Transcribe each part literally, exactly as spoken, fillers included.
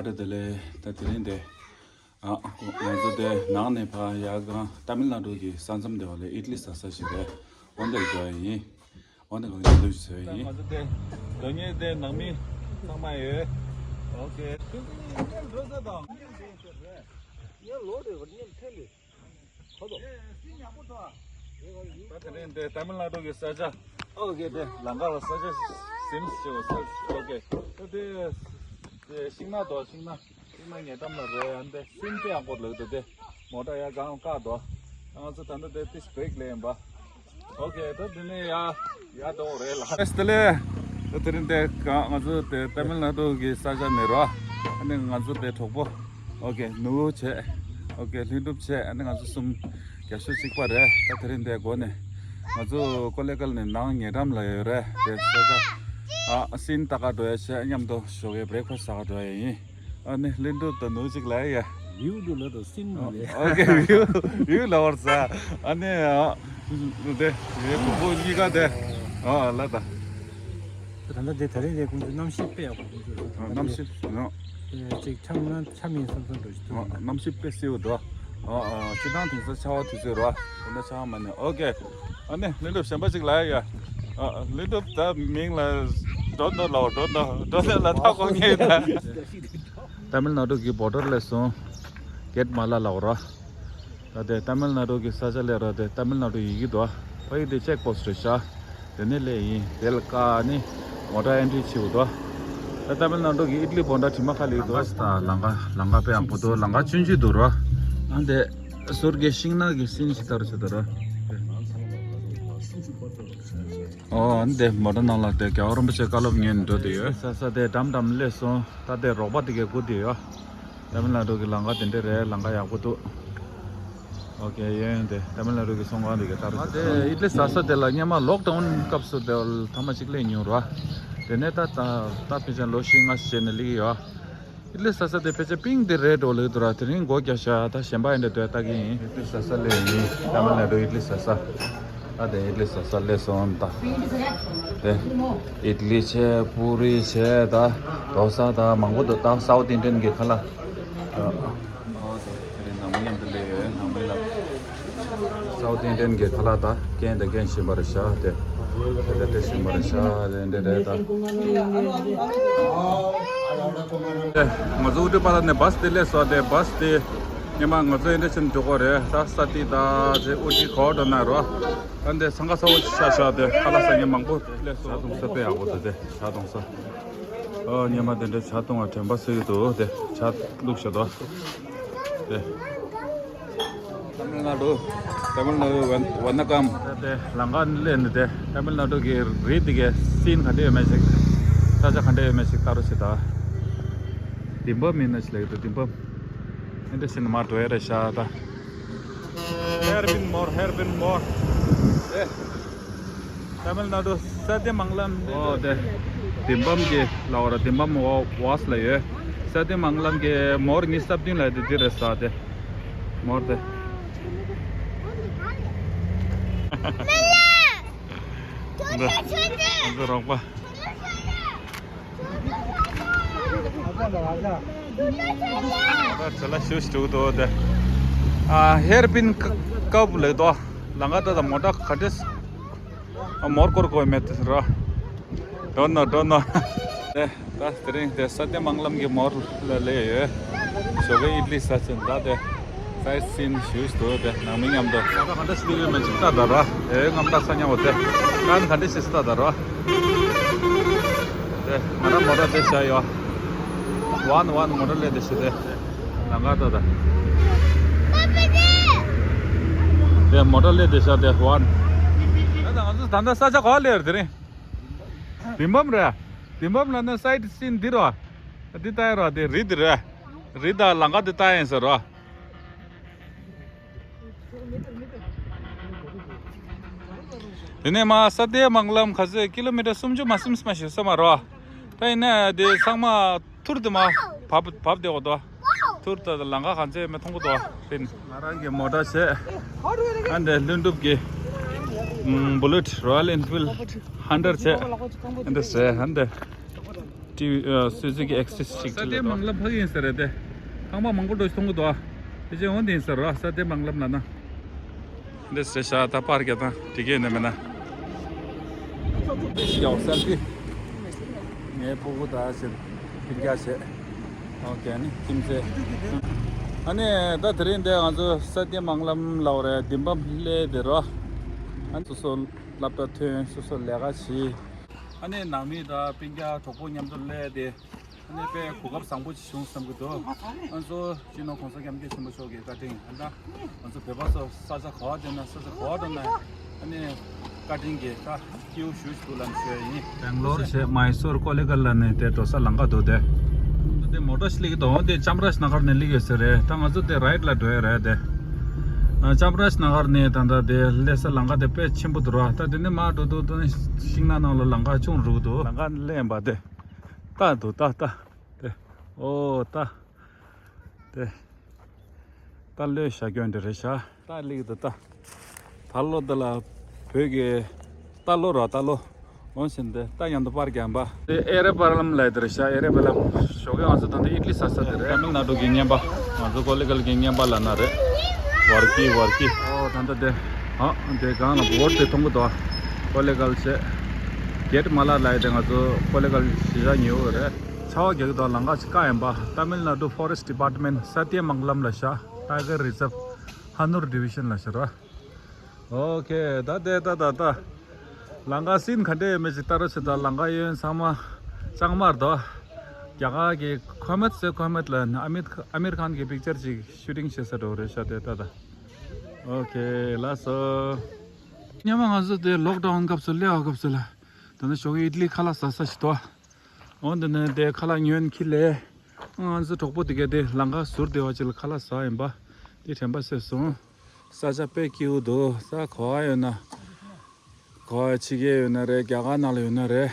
བཀྲ་ཤིས་བདེ་ལེགས། ད་དེ་རིང་དེ། ཨ། ང་ཚོ་དེ་ནང་ནས་ཕར་ཡར་གང་ཏ་མིལ་ནཱ་ཌུ་གི་ས་མཚམས་དེ་བ་ལ་ཨིཊ་ལི་ཟ་ས་ཞིག་རེད། འོ་འདིར་འགྲོ་ཡ་ཡིན། འོ་འདི་གང་ཡིན་འདུག་ཟེར་ཡ་ཡིན། ང་ཚོ་དེ་འགྲོ་མཁན་དེ་ནང་མི་ཚང་མ་ཡོད། ཨོ་ཁེ། ཁྱོད་ཚོ་གཉིས་འགྲོ་ས་དང་། ངས་ལོ་རེ་བར་ཉིན་ཐེ་ལི། ད་དེ་རིང་འདི་ཏ་མིལ་ནཱ་ཌུ་གི་ས་ཆ། ཨོ་ཁེ། དེ་ལམ་ཁ་ལ་ས་ཆ་ཟིན་ཞེས་པ་ས། ཨོ་ཁེ། ད་དེ་དེ་ཤིང་ནགས་དོ། ཤིང་ནགས་ཤིང་ནགས་ཉེ་འགྲམ་ལ་རོལ་ཡ་འདི་སིན་དཔེ་ཡག་པོ་ལོས་འདུག་དེ་མོ་ཊ་ཡར་གང་བཀག་འདུག་ང་ཚོ་ད་ལྟ་དེ་ཏིས་བྷེ་རེག་ལེན་པ། ཨོ་ཁེ། ད་དེ་ནས་ཡ་ཡ་འགྲོ་རེད་ལ། ཨེ་སྟེ་ལེ། ད་དེ་རིང་དེ་ག་ང་ཚོ་དེ་ཏ་མིལ་ནཱ་ཌུ་གི་ས་ཆ་ནས་རོ། ཨ་ནི་ང་ཚོ་དེ་གྲོགས་པོ། ཨོ་ཁེ། ནུ་བོ་བྱས། ཨོ་ཁེ། ལྷུན་གྲུབ་བྱས། ཨ་ནི་ང་ཚོ་གསུམ་རྒྱ་ཤོག་གཅིག་པ་རེད། ད་དེ་རིང་དེ་སྒོ་ནས་ང་ཚོ་ཀོ་ལེ་གལ་ནས་ནང་ཉེ་འགྲམ་ལ་ཡོད་རེད། དེ་ས་ཆ་ཨ་སིན་ལྟ་ག་འགྲོ་ཡ་བྱས། མཉམ་དུ་ཞོགས་ཀའི་བྷེ་རེག་ཕ་སི་ཟ་ག་འགྲོ་ཡ་ཡིན། ཨ་ནི་ལྷུན་གྲུབ་དང་ནུ་གཅིག་ལ་ཡ། ཝིའུ་འདུག་ལ་དང་སིན་མ་ལས། ཨོ་ཁེ། ཝིའུ་ཝིའུ་ལ་བར་ས། ཨ་ནི་ཨ་དེ་ངའི་བུ་མོ་གཉིས་ཀ་དེ་ཨ་ལ་ད། ད་ལྟ་དེ་ད་རིང་དེ་ཁོང་ཚོ་གནམ་གཤིས་དཔེ་ཡག་པོ་ཁོང་ཚོ། ཨ་གནམ་གཤིས་ནོ། ཨེ་ཅིག་འཆམ་ན་འཆམ་ཡིན་བསམ་བསམ་འགྲོ་ཞིག་འདུག་གནམ་གཤིས་དཔེ་བསིལ་བོ་འདུག་ཨ་ཨ་སྤྱིར་བཏང་དེང་སང་ཆར་པ་དུས་ཚོད་རོ། དེ་འདྲ་ཆར་པ་མ་ནས། ཨོ་ཁེ། ཨ་ནི་ལྷུན་གྲུབ་གཞན་པ་ཅིག་ལ་ཡ། ཨ་ལྷུན་གྲུབ་ད་མིང་ལ་འགྲོ་འདོད་ལ་འགྲོ་འདོད་འགྲོ་འདོད་ལ་ཐག་གོ་ངེས་ད། ཏ་མིལ་ནཱ་ཌུ་གི་བྷོ་ཌར་ལ་སོང་། གེ་ཊི་མ་ལ་ལ་འོ་ར། ད་དེ་ཏ་མིལ་ནཱ་ཌུ་གི་ས་ཆ་ལས་ར་དེ་ཏ་མིལ་ནཱ་ཌུ་ཡི་གེ་འདུག་ཕ་ཡི་དེ་ཅེག་པོ་སི་ཊི་རེད་ཤག་དེ་ནས་ལས་ཡིན། དེ་ལ་ཀ་ནི་མོ་ཊ་ཨེན་ཊི་རི་བྱེད་འདུག་ད་ཏ་མིལ་ནཱ་ཌུ་གི་ཨིཊ་ལི་བྷོ་ཌ་དྲི་མ་ཁ་ལི་འདུག་ད་ལམ་ཁ་ལམ་ཁ་དཔེ་ཡག་པོ་འདུག་ལམ་ཁ་ཆུང་ཆུང་འདུག་ར། ཨ་འདི་ཟུར་གྱི་ཤིང་ནགས་ཀྱི་སིན་ཞིག་ལྟར་བྱེད་འདུག་ར། ཨོ་ཨ་འདི་མོ་ཊ་ནང་ལ་དེ་རྒྱལ་བ་རིན་པོ་ཆེ་བཀའ་སློབ་ཉན་འགྲོ་དེ་ཡོད། ས་ས་དེ་འགྲམ་འགྲམ་སླེབས་སོང་། ད་དེ་རོགས་པ་དེ་གའི་སྒུག་དེ་ཡོད། ཏ་མིལ་ནཱ་ཌུ་གི་ལམ་ཁ་དེ་འདྲ་རེད། ལམ་ཁ་ཡག་པོ་འདུག་ཨོ་ཁེ། ཡོན་ཡོན་དེ་ཏ་མིལ་ནཱ་ཌུ་གི་ཚོང་ཁང་དེ་གའི་ལྟ་རོགས། དེ་ཨིཊ་ལི་ཟ་ས་དེ་ལ་སྔོན་མ་ལོག་ཌའུན་སྐབས་སུ་དེ་ཐ་མ་གཅིག་སླེབས་མྱོང་ར། དེ་ནས་ད་ད་ད་ཕལ་ཆེར་ལོ་བཞི་ལྔ་ཞིག་བྱས་ནས་སླེབས་ཀྱི་ཡོད། ཨིཊ་ལི་ཟ་ས་དེ་ཕལ་ཆེར་པིང་དེ་རེད་འགྲོ་ལེ་འདུག་ར། དེ་རིང་སྒོ་རྒྱག་ཤག་ད་གཞན་པ་ཡིན་འདྲ་འདོད་ལྟ་གི་ཡིན། ཨིཊ་ལི་ཟ་ས་སླེབས་ཡིན། ཏ་མིལ་ནཱ་ཌུ་ཨིཊ་ལི་ཟ་ས། ད་དེ་ཨིཊ་ལི་ཟ་ས་སླེབས་སོང་ད། དེ་ཨིཊ་ལི་བྱས། པུ་རི་བྱས། ད་དོ་ས་ད་མང་པོ་འདུག་ད་སའུཐ་ཨིན་ཌི་ཡན་གྱི་ཁ་ལག་ཨ། ཨོ་དེ་རིང་ནང་མི་མཉམ་དུ་སླེབས་ཡོད། ནང་མི་ལ་སའུཐ་ཨིན་ཌི་ཡན་གྱི་ཁ་ལག་ད་སྐྱེལ་དང་སྐྱེལ་བཞིན་པ་རེད་ཤག་དེ་དེ་དེ་སྟེར་བཞིན་པ་རེད་ཤག་དེ་འདྲ་རེད་ད། དེ་ང་ཚོ་ཨུ་ཏུ་པ་ལ་ནས་བྷ་སི་དེ་སླེབས་སོང་། དེ་བྷ་སི་དེ་ཉི་མ་ང་ཚོ་ཨིན་ཌི་ཆེན་འགྲོ་གི་རེད། ད་ས་ཏི་ད་དེ་ཨུ་ཏི་གོ་ཏོ་ན་རོ། ཨ་འདི་འཚང་ཁ་ཚ་བོ་ཆགས་ཤག་དེ་ཁ་ལག་ཟ་མཁན་མང་པོ་སླེབས་སོང་། ཇ་འཐུང་ས་དཔེ་ཡག་པོ་འདུག་དེ་ཇ་འཐུང་ས། ཨོ་ཉི་མ་དེ་འདྲ་ཇ་འཐུང་བ་དྲན་པ་གསོས་ཀྱི་འདུག་དེ་ཇ་བླུགས་བཞག་འདུག་དེ། ཏ་མིལ་ནཱ་ཌུ། ཏ་མིལ་ནཱ་ཌུ་ཝན་ཝན་ན་ཀམ། དེ་དེ་ལམ་ཁ་སླེབས་ནས་དེ་ཏ་མིལ་ནཱ་ཌུ་གི་རི་དེ་གའི་སིན་ག་འདྲ་ཡོད་མེད་ཅིག་ས་ཆ་ག་འདྲ་ཡོད་མེད་ཅིག་ལྟ་རོགས་བྱེད་ད། དིམ་བམ་ཡིན་ན་ཅི་ལབ་ཀྱི་འདུག་དིམ་བམ། ཨེ་འདྲ་བྱས་ནས་མར་འགྲོ་ཡ་རེད་ཤག་ད། Hairpin Mall, Hairpin Mall. ཨེ། ཏ་མིལ་ནཱ་ཌུ་ས་ཏི་མང་ལམ། ཨོ་དེ། དིམ་བམ་གྱི་ལ་བ་ར། དིམ་བམ་ཝ་ཝ་སི་ལ་ཡོད། ས་ཏི་མང་ལམ་གྱི་མོར་ཉི་ཤུ་རྩ་བདུན་ལ་དེ་འདི་རེད་ས་དེ། མོར་དེ། འདི་ང་ཚོ་རོགས་པ། ད་ལ་ཞུ་ཞུ་དོ་དེ། ཨ་ཧེར་པིན་ཀབ་ལེ་དོ། ལང་ཀ་ད་ད་མོ་ཊ་ག་འདྲས། ཨ་མོར་སྐོར་གོ་མེད་དེ་ར། Don't know, don't know. དེ་ད་དེ་རིང་དེ་ས་ཏི་མང་ལམ་གྱི་མོར་ལ་ལེ་ཡོད། ཞོགས་ཀའི་ཨིཌ་ལི་ཟ་ཆེན་ད་དེ། སའིཊ་སིན་ཞུས་འདུག་དེ་ནང་མི་མཉམ་དུ། ད་ག་འདྲ་ཞིག་ཡོད་མེད་ཅིག་ལྟ་ད་ར། ཨེ་རྔམ་སྟག་ས་ཉ་བོ་དེ། ཀན་ག་འདྲ་ཞིག་ལྟ་ད་ར། དེ་ང་རང་མོ་ཊ་དེ་བཞག་ཡོད། ཝན་ཝན་མོ་ཊ་ལས་དེ་ཞིག་དེ། ལང་ཀ་ད་ད། དེ་མོ་ཊ་ལས་དེ་བཞག་དེ་ཝན། ད་ད་ང་ཚོ་ད་ལྟ་ས་ཆ་ག་ལེར་དེ་རིང་། དིམ་བམ་རེད། དིམ་བམ་ལ་ནི་སའིཊ་སིན་འདི་རོ། འདི་ལྟ་ཡ་རོ་དེ་རི་འདི་རེད། རི་དང་ལང་ཀ་འདི་ལྟ་ཡིན་ཟེར་རོ། དེ་ནས་མ་ས་ཏི་མང་ལམ་ག་ཚོད་ཀི་ལོ་མི་ཊར་སུམ་ཅུ་མ་ཟིན་མ་ཞིག་ས་མ་རོ། ད་ཡིན་ན་དེ་ཚང་མ་ཐུར་དུ་མ་བབ་བབ་བསྡད་འོ་དོ། ཐུར་དུ་ལང་ཀ་ག་ཚོད་མེད་མཐོང་གི་འདུག་པིན། ང་རང་གི་མོ་ཊ་བྱས། ཨ་འདྲ་ལྷུན་གྲུབ་ཀྱི་བུ་ལེཊ་རོ་ཡལ་ཨེན་ཕིལ་ཧན་ཌེཌ་བྱས། ཨ་འདྲ་བྱས་ཨ་འདྲ། ཊི་ཝི་ཨ་སུ་ཛུ་ཀི་ཨེག་སི་ཊི་སིག་ཊི་ཊི་ལ་དོ། ས་ཏེ་མང་ལམ་ཕ་གི་ཡིན་ས་རེད་དེ། ཁང་པ་མང་པོ་འགྲོ་ཞིག་མཐོང་གི་འདུག་ཨ། དེ་ཅན་འོན་དེ་ཡིན་ས་རེད་ས་ཏེ་མང་ལམ་ལ་ན། འདི་སེ་ཤ་ད་པར་རྒྱག་སྟངས་འགྲིག་གི་ཡོད་ན་མེད་ན། ཡའོ་སེལ་ཕི། ངའི་ཕྲུ་གུ་དག་ཞིག་སྤུན་ཀྱག་བྱས། ཨོ་ཀེ་ནི་ཁྱིམ་མཚེས། ཨ་ནི་ད་དེ་རིང་འདི་ང་ཚོ་ས་ཏེ་མང་ལམ་ལ་འོ་རེད་དིམ་བམ་སླེ་དེ་རོ། ཨ་ནི་སོ་སོ་སློབ་གྲྭ་ཐོན་སོ་སོ་ལས་ཀ་བྱེད། ཨ་ནི་ནང་མི་དང་སྤུན་ཀྱག་གྲོགས་པོ་མཉམ་དུ་སླེ་དེ། ཨ་ནི་དཔེ་གོ་སྐབས་བཟང་པོ་ཞིག་བྱུང་བསམ་གྱི་འདུག་ང་ཚོ་སྤྱི་ནོར་༸གོང་ས་༸སྐྱབས་མགོན་ཆེན་པོ་མཆོག་གི་བཀའ་དྲིན་ཨ་ད་ང་ཚོ་བོད་པ་ཚོ་ས་ཆ་ག་བ་འདོད་ན་ས་ཆ་ག་བ་འགྲོ་ན་ཨ་ནི་བཀའ་དྲིན་གྱི་ད་སྐྱིད་པོ་ཞུ་ཞུ་ལམ་ཞུ་ཡ་ཡིན། སྦེང་ལོར་བྱས་མའི་སོར་ཀོ་ལེ་གལ་ལ་ནས་དེ་འགྲོ་ས་ལམ་ཁ་འདུག་དེ། དེ་མོ་ཊ་ཞིག་སླེབས་ཀྱི་འདུག་དེ་ཅམ་ར་ཤི་ན་གར་ནས་སླེབས་ཡོད་ས་རེད། ད་ང་ཚོ་དེ་རའིཊ་ལ་འགྲོ་ཡ་རེད་དེ། ཨ་ཅམ་ར་ཤི་ན་གར་ནས་ད་ལྟ་དེ་སླེབས་ས་ལམ་ཁ་དེ་དཔེ་ཆེན་པོ་འདུག་ར། ད་དེ་ནས་མར་འགྲོ་འདུག་དེ་ནས་ཤིང་ནགས་ནང་ལ་ལམ་ཁ་ཅུང་རུག་འདུག་ལམ་ཁ་སླེབས་པ་དེ། ལྟ་འདུག་ལྟ་ལྟ། དེ། ཨོ་ལྟ། དེ། ལྟ་ལོས་ཞྭ་གྱོན་དེ་རེད་ཤག་ལྟ་ལིག་དེ་ལྟ། ད་ལོ་འདི་ལ་བོད་ཀྱི་ལྟ་ལོ་ར་ལྟ་ལོ། འོན་ཞིང་དེ་ལྟ་མཉམ་དུ་པར་རྒྱབ་པ། དེ་ཨེ་ར་པ་ར་ལམ་ལ་དེ་རེད་ཤག་ཨེ་ར་པ་ར་ལམ་ཞོགས་ཀས་ང་ཚོ་ད་ལྟ་ཨི་ཏི་ལི་ཟ་ས་དེ་རེད། ཏ་མིལ་ནཱ་ཌུ་གི་བརྙན་པ། ང་ཚོ་ཀོ་ལེ་གལ་གྱི་བརྙན་པ་ལ་ན་རེད། ཝར་ཀི་ཝར་ཀི། ཨོ་ད་ལྟ་དེ། ཨ་དེ་གང་ལ་བོར་དེ་མཐོང་གི་འདུག་ཀོ་ལེ་གལ་བྱས། གེ་ཊི་མ་ལ་ལ་དེ་ང་ཚོ་ཀོ་ལེ་གལ་གཞིས་ཆགས་ཉེ་བོ་རེད། ཆར་པ་རྒྱག་གི་འདུག་ལམ་ཁ་ཅིག་བཀག་ཡིན་པ། ཏ་མིལ་ནཱ་ཌུ་ཕོ་རེ་སི་ཊི་ཌི་པར་ཊི་མེན་ཊི་ས་ཏེ་མང་ལམ་ལ་ཤག་ཊའི་གར་རི་ཛར་ཝི་ཧ་ནུར་ཌི་བི་ཤན་ལ་ཤག་ར། ཨོ་ཁེ་ད་དེ་ད་ད་ད། ལམ་ཁ་སིན་ག་འདྲ་ཡོད་མེད་ཅིག་ལྟ་རོགས་བྱེད་དང་། ལམ་ཁ་གཡོན་ཚང་མ་ལྕང་མར་དོ། རྒྱ་གར་གྱི་ཁོ་མེད་སེ་ཁོ་མེད་ལ་ཨ་མིར་ཨ་མིར་ཁཱན་གྱི་པིག་ཅར་ཅིག་ཤུ་ཊིང་བྱེད་ས་འགྲོ་རེད་ཤག་དེ་ད་ད། ཨོ་ཁེ་ལགས་སོ། སྔོན་མ་ང་ཚོ་དེ་ལོག་ཌའུན་སྐབས་སུ་སླེབས་པ་སྐབས་སུ་ལ། ད་ནི་ཞོགས་ཀས་ཨི་ཏི་ལི་ཁ་ལག་ཟ་ས་ཞིག་འདུག་འོ་འདི་ནས་དེ་ཁ་ལག་ཉོས་ཁྱེར་སླེབས། ང་ཚོ་གྲོགས་པོ་དེ་གས་དེ་ལམ་ཁ་ཟུར་དེ་བ་ཅིག་ལ་ཁ་ལག་ཟ་ཡིན་པ། དེ་དྲན་པ་གསོས་སོང་། ས་ཆ་དཔེ་སྐྱིད་པོ་འདུག་ས་ག་བ་ཡོད་ན། ག་བ་ཕྱི་རྒྱལ་ཡོད་ན་རེད། རྒྱ་གར་ནང་ལ་ཡོད་ན་རེད།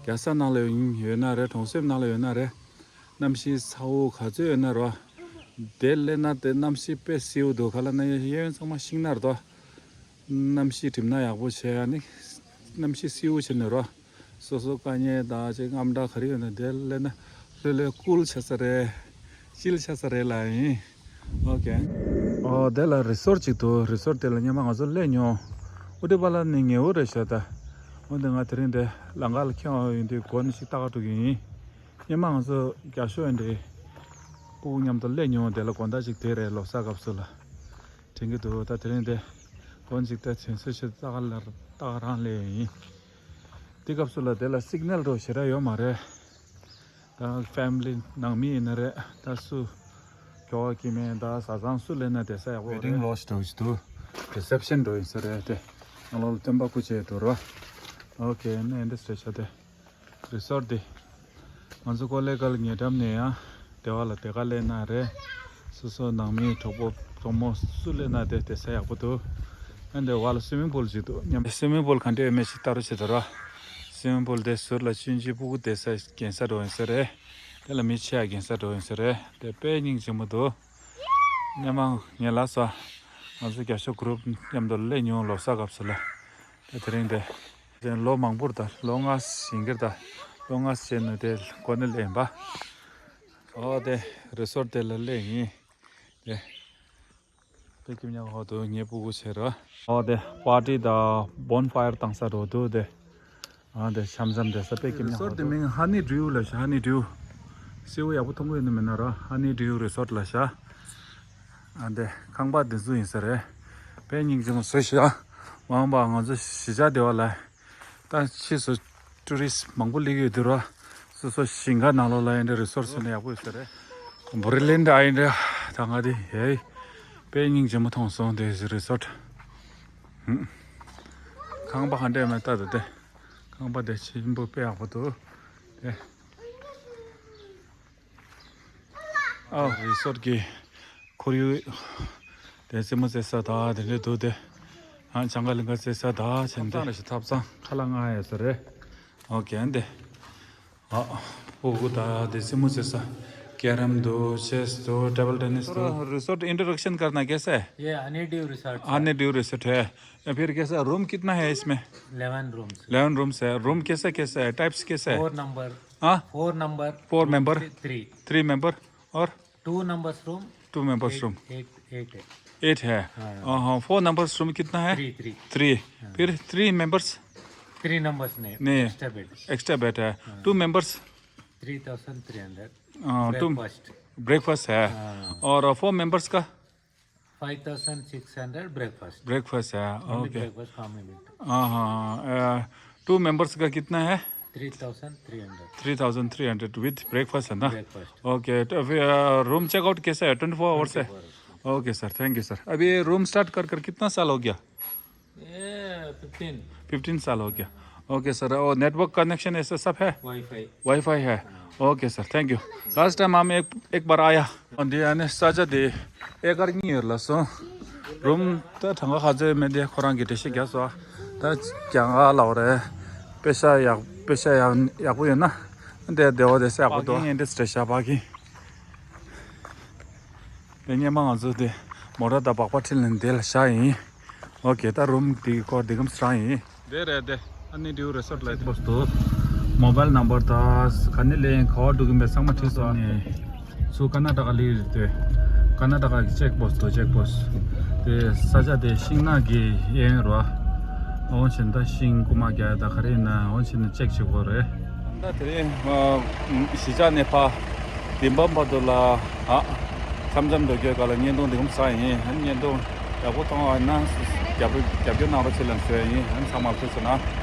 རྒྱལ་ས་ནང་ལ་ཡོད་ན་རེད། གྲོང་གསེབ་ནང་ལ་ཡོད་ན་རེད། གནམ་གཤིས་ཚ་བོ་ག་ཚོད་ཡོད་ན་རོ། དེ་སླེབས་ན་དེ་གནམ་གཤིས་དཔེ་བསིལ་པོ་འདུག་ག་ལ་ན་གཡས་གཡོན་ཚང་མ་ཤིང་ནགས་རེད་དོ། གནམ་གཤིས་གྲིབ་ནག་ཡག་པོ་བྱས་ཨ་ནི། གནམ་གཤིས་བསིལ་པོ་བྱས་ནས་རོ། སོ་སོ་དཀའ་ངལ་དང་ཅིག་དངངས་སྐྲག་ག་རེ་ཡོད་ན་དེ་སླེབས་ན་ལྷོད་ལྷོད་ཀུལ་ཆགས་ས་རེད། ཅིལ་ཆགས་ས་རེད་ལ་ཡིན། ཨོ་ཁེ། ཨོ་དེ་ལ་རི་སོར་ཊི་ཅིག་འདུག་རི་སོར་ཊི་དེ་ལ་སྔོན་མ་ང་ཚོ་སླེབས་མྱོང་། ཨུ་ཏི་པ་ལ་ནི་ཉེ་བོ་རེད་ཤག་ད། འོན་ཏེ་ང་དེ་རིང་དེ་ལམ་ཁ་ལ་འཁྱེར་ཡོང་ཡིན་དུས་སྒོ་ནས་ཅིག་ལྟ་ག་འགྲོ་གི་ཡིན། སྔོན་མ་ང་ཚོ་རྒྱ་ཤོག་ཡིན་དེ། སྤུ་གུ་མཉམ་དུ་སླེབས་མྱོང་། དེ་ལ་དགོང་དག་ཅིག་དེ་རེད་ལོ་གསར་སྐབས་སུ་ལ། དྲན་གྱི་འདུག་ད་དེ་རིང་དེ། སྒོ་ནས་ཅིག་ལྟ་དྲན་གསོ་ཞིག་ལྟ་ག་ལ་ལྟ་ག་རང་སླེབས་ཡིན། དེ་སྐབས་སུ་ལ་དེ་ལ་སིག་ནལ་འགྲོ་ཞེ་དྲག་ཡོད་མ་རེད། ད་ཕེ་མི་ལི་ནང་མི་ཡིན་ན་རེད། ད་སུ། ཁྱོ་ག་སྐྱེ་དམན་ད་བཟའ་ཚང་སུ་སླེབས་ན་དེ་ས་ཡག་པོ་རེད། ཝེ་ཊིང་ལོ་ཇི་འགྲོ་ཡི་འདུག་རི་སེབ་ཤན་འགྲོ་ཡིན་ས་རེད་དེ། ང་ལོ་ལ་སྟོན་པ་སྐུ་མཁྱེན་འགྲོ་རོགས། ཨོ་ཁེ་ནས་འདི་སྤྲད་ཤག་དེ། རི་སོར་ཊི་དེ། ང་ཚོ་ཀོ་ལེ་གལ་ཉེ་འགྲམ་ནས་ཡང་། དེ་བ་ལ་དེ་ག་སླེབས་ན་རེད། སོ་སོ་ནང་མི་གྲོགས་པོ་གྲོགས་མོ་སུ་སླེབས་ན་དེ་དེ་ས་ཡག་པོ་འདུག་ཨ་འདི་བ་ལ་སུའི་མིང་པུལ་ཅིག་འདུག་སྙམ། སུའི་མིང་པུལ་ག་འདྲ་ཡོད་མེད་ཅིག་ལྟ་རོགས་བྱེད་དོ་ར། སུའི་མིང་པུལ་དེ་ཟུར་ལ་ཆུང་ཆུང་སྤུ་གུ་བསྡད་ས་རྒྱན་ས་འགྲོ་ཡིན་ས་རེད། དེ་ལ་མི་ཆེ་ཡ་རྒྱན་ས་འགྲོ་ཡིན་ས་རེད། དེ་དཔེ་སྙིང་རྗེ་མོ་འདུག་སྔོན་མ་ངས་ལབ་སོང་། ང་ཚོ་རྒྱ་ཤོག་གུ་རུབ་མཉམ་དུ་སླེབས་མྱོང་ལོ་གསར་སྐབས་སུ་ལ། དེ་དེ་རིང་དེ། དེ་ལོ་མང་པོར་ད་ལོ་ལྔ་ཞིག་གིར་ད་ལོ་ལྔ་ཞིག་ནས་དེ་གོ་ནས་སླེབས་ཡིན་པ། ཨོ་དེ་རི་སོར་ཊི་དེ་ལ་སླེབས་ཡིན། དེ། དཔེ་སྐྱིད་ཉག་ཧོ་དུ་ངའི་སྤུ་གུ་བྱེད་རོ། ཨོ་དེ་པར་ཊི་དང་བོན་ཕ་ཡར་བཏང་ས་རོ་དུ་དེ། ཨ་དེ་འཆམ་འཆམ་དེ་ས་དཔེ་སྐྱིད་ཉག་ཧོ་དུ། རི་སོར་ཊི་དེ་མིང་ཧ་ནི་ཌིའུ་ལ་ཤ་ཧ་ནི་ཌིའུ། སེའུ་ཡག་པོ་མཐོང་གི་ཡོད་ནི་མིན་ན་རོ། ཧ་ནི་ཌིའུ་རི་སོར་ཊི་ལ་ཤ། ཨ་འདི་ཁང་པ་འདི་ཚོ་ཡིན་ས་རེད། དཔེ་སྙིང་རྗེ་མོ་བཟོས་ཤག་མ་འོངས་པ་ང་ཚོ་གཞིས་ཆགས་སྡེ་བ་ལ། ད་ཕྱིས་སུ་ཊུ་རི་སི་མང་པོ་སླེབས་ཀྱི་ཡོད་དུས་ར། སོ་སོ་ཞིང་ཁ་ནང་ལོགས་ལ་ཡིན་འདྲ་རི་སོར་ཊི་ཟེར་ན་ཡག་པོ་ཡོད་ས་རེད། བྷུ་རི་ལེན་འདྲ་ཡིན་འདྲ་ད་ང་དེ་ཧེ། དཔེ་སྙིང་རྗེ་མོ་མཐོང་སོང་དེ་རི་སོར་ཊི། ཧུམ། ཁང་པ་ག་འདྲ་མེད་ལྟ་དུ་དེ། ཁང་པ་དེ་ཆེན་པོ་དཔེ་ཡག་པོ་འདུག་དེ། ཨ་རི་སོར་གྱི་ཁོར་ཡུག་དེ་རྩེད་མོ་རྩེ་ས་དང་དེ་འདྲ་འདུག་སྟེ། ཨ་ལྕང་ག་ལིང་ག་རྩེ་ས་དང་བྱས་ཏེ། ཐབ་ཚང་ཁ་ལག་མངགས་ཡོད་ས་རེད། ཨོ་ཀེ་འདི། ཨ་སྤུ་གུ་དང་དེ་རྩེད་མོ་རྩེ་ས། ཀེ་རམ་འདུག་ཆེ་སི་འདུག་ཊེ་བལ་ཊེ་ནི་སི་འདུག resort introduction करना कैसा है? ये हनी ड्यू रिसोर्ट है। हनी ड्यू रिसोर्ट है। फिर कैसा, रूम कितना है इसमें? Eleven rooms. इलेवन रूम्स है। रूम कैसा कैसा है, टाइप्स कैसा है? Four number. हाँ? Four number. Four member. Three. Three member. और? Two numbers room. Two members room. Eight, eight. Eight है. हाँ. हाँ, four numbers room कितना है? Three, three. Three. हाँ. फिर three members? Three numbers नहीं. नहीं. Extra bed. Extra bed है. हाँ. Two members? Three thousand three hundred. हाँ, two. Breakfast. Breakfast है. हाँ. और four members का? Five thousand six hundred breakfast. Breakfast है. Only okay. Breakfast complimentary. हाँ, हाँ, हाँ. टू मेंबर्स का कितना है? Three thousand three hundred. Three thousand three hundred with breakfast है ना? Breakfast. ओके, तो फिर रूम चेकआउट कैसे है? ट्वेंटी फोर आवर्स है? Twenty four hours. Okay sir, thank you sir. अभी रूम स्टार्ट कर कर कितना साल हो गया? ए, फिफ्टीन. फिफ्टीन साल हो गया. ओके सर, और नेटवर्क कनेक्शन ऐसे सब है? वाईफाई. वाईफाई है. Okay sir, thank you. Last time हम एक एक बार आया. འདི་ཨ་ནི་ས་ཆ་དེ་ཨེ་ཀར་གཉིས་ཡོད་ལ་སོང་། རུམ་ད་གྲངས་ཀ་ག་ཚོད་མེད་དེ་ཁོ་རང་གིས་འགྲེལ་བཤད་རྒྱག་སོང་། ད་རྒྱ་གར་ལ་བ་རེད། པེ་ཤ་ཡག་པེ་ཤ་ཡག་ཡག་པོ་ཡོད་ན་དེ་བདེ་བ་དེ་སེ་ཡག་པོ་འདུག་པར་ཀིང་ཨེ་འདྲས་རེད་ཤག་པར་ཀིང་། དེ་སྔོན་མ་ང་ཚོ་དེ་མོ་ཊ་དང་སྦག་སྦག་ཁྲིད་ལ་འདི་ལ་བཞག་ཡིན། ཨོ་ཀེ། ད་རུམ་འདི་སྐོར་འདི་གམ་སྲང་ཡིན། དེ་རེད་དེ། ཨ་ནི་དེའུ་རེ་སོར་ལ་ཅེག་པོ་སི་ཊི་འདུག་མོ་བཱལ་ནམ་བར་དང་ག་ནས་སླེབས་ཡིན་ག་བར་འགྲོ་གིན་པའི་ཚང་མ་བྲིས་སོང་ནས། ཚུར་ཀར་ན་ཊ་ཀ་སླེབས་རེད་དེ། ཀར་ན་ཊ་ཀ་གི་ཅེག་པོ་སི་ཊི་འདུག་ཅེག་པོ་སི་ཊི། དེ་ས་ཆ་དེ་ཤིང་ནགས་ཀྱི་གཡས་གཡོན་རེད་བ། འོ་བྱས་ན་ད་ཤིང་རྐུ་མ་རྒྱག་ཡ་ད་ག་རེ་ཡིན་ན་འོ་བྱས་ན་ཅེག་བྱེད་དགོས་རེད། ད་དེ་རིང་གཞིས་ཆགས་ནས་ཕར་དིམ་བམ་བར་དུ་ལ་ཨ་འཆམ་འཆམ་འགྲོ་རྒྱུའི་སྐབས་ལ་བརྙན་ཐུང་འདི་གམ་བཟོས་ཡིན། ཨ་ནི་བརྙན་ཐུང་ཡག་པོ་མཐོང་བ་ཡིན་ན་རྒྱབ་རྒྱབ་སྐྱོར་གནང་རོགས་བྱེད་ལབ་ཞུ་ཡ་ཡིན། ཨ་ནི་ཚང་མ་ལ་ཐུགས་རྗེ་གནང་།